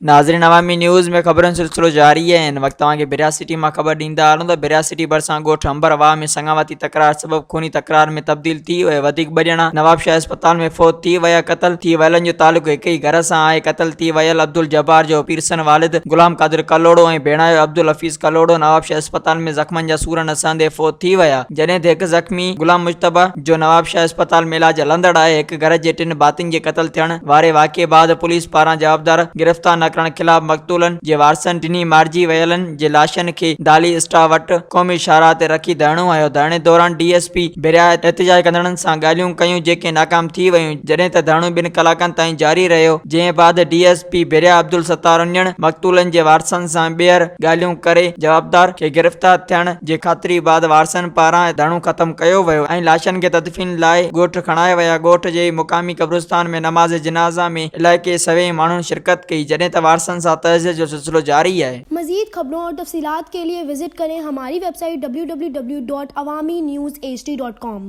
ناظرين عوامي نيوز ۾ خبرن سلسلو جاري آهي هن وقت توهان کي ڀريا سٽي مان خبر ڏيندا هلون ته ڀريا سٽي ڀرسان ڳوٺ امبر واهه ۾ سڱاوتي تڪرار سبب خوني تڪرار ۾ تبديل ٿي ويو وڌيڪ ٻه ڄڻا نوابشاهه اسپتال ۾ فوت ٿي ويا قتل ٿي ويلن جو تعلق هڪ ئي گهر سان آهي قتل ٿي ويل عبدالجبار جو پيرسن والد غلام قادر ڪلهوڙو ۽ ڀيڻايو عبدالحفيظ ڪلهوڙو نوابشاهه اسپتال ۾ زخمن جا سور نه سهندي فوت ٿي ويا جڏهن ته هڪ زخمي غلام مجتبيٰ جو نوابشاهه اسپتال ۾ علاج هلندڙ آهي، هڪ گهر جي ٽن ڀاتين جي قتل ٿيڻ واري واقعي بعد پوليس پاران جوابدار گرفتار نه ڪرڻ خلاف مقتولن جي وارثن ٽنهي مارجي ويلن جي لاشن کي دالي اسٽاپ وٽ قومي شاهراهه تي رکي ڌرڻو هنيو، ڌرڻي دوران ڊي ايس پي ڀريا احتجاج ڪندڙن سان ڳالهيون ڪيون جيڪي ناڪام ٿي ويون، جڏهن ته ڌرڻو ٻن ڪلاڪن تائين جاري رهيو، جنهن بعد D S P Bhiria Abdul Sattar Unar مقتولن جي وارثن سان ٻيهر ڳالهيون ڪري جوابدار کي گرفتار ٿيڻ جي خاطري بعد وارثن پاران ڌرڻو ختم ڪيو ويو ۽ لاشن کي تدفين لاء ڳوٺ کڻايو ويا ڳوٺ جي مقامي قبرستان ۾ نماز جنازه ۾ علائقي جي سوين ماڻهن شرڪت ڪئي جڏهن ته وارثن سان تعزيت جو سلسلو جاري آهي. مزيد خبرون اور تفصيلات کے لئے وزٽ ڪرين ھماري web site www.awamiNewsHD.com.